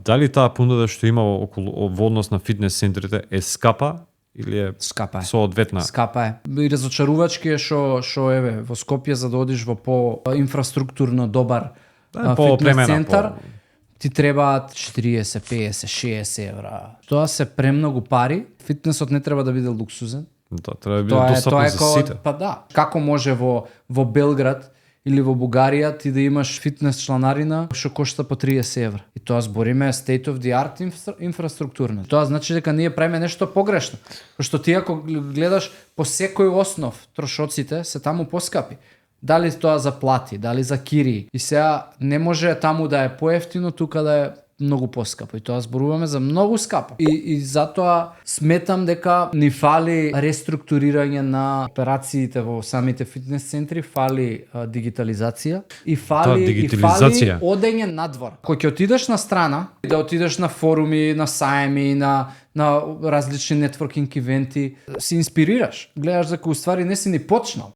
Дали таа понуда што има околу во однос на фитнес центрите е скапа или е Скапа е. соодветна? Скапа е. И разочарувачки е што еве во Скопје за да одиш во по инфраструктурно добар фитнес по-опремена, центар, ти требаат 40, 50, 60 евра. Тоа се премногу пари. Фитнесот не треба да биде луксузен. Да, треба да биде достапно за сите. Па да. Како може во Белград или во Бугарија ти да имаш фитнес чланарина што кошта по 30 евра. И тоа збориме state of the art инфраструктурна. Тоа значи дека ние правиме нешто погрешно. Што ти ако гледаш по секој основ, трошоците се таму поскапи. Дали тоа за плати, дали за кири. И сега не може таму да е поевтино, тука да е многу поскапо. И тоа зборуваме за многу скапо. И затоа сметам дека ни фали реструктурирање на операциите во самите фитнес центри, фали дигитализација и фали одење надвор. Кога ќе отидеш на страна, да отидеш на форуми, на саеми, на различни нетворкинг ивенти, се инспирираш. Гледаш дека уствари не си ни почнал.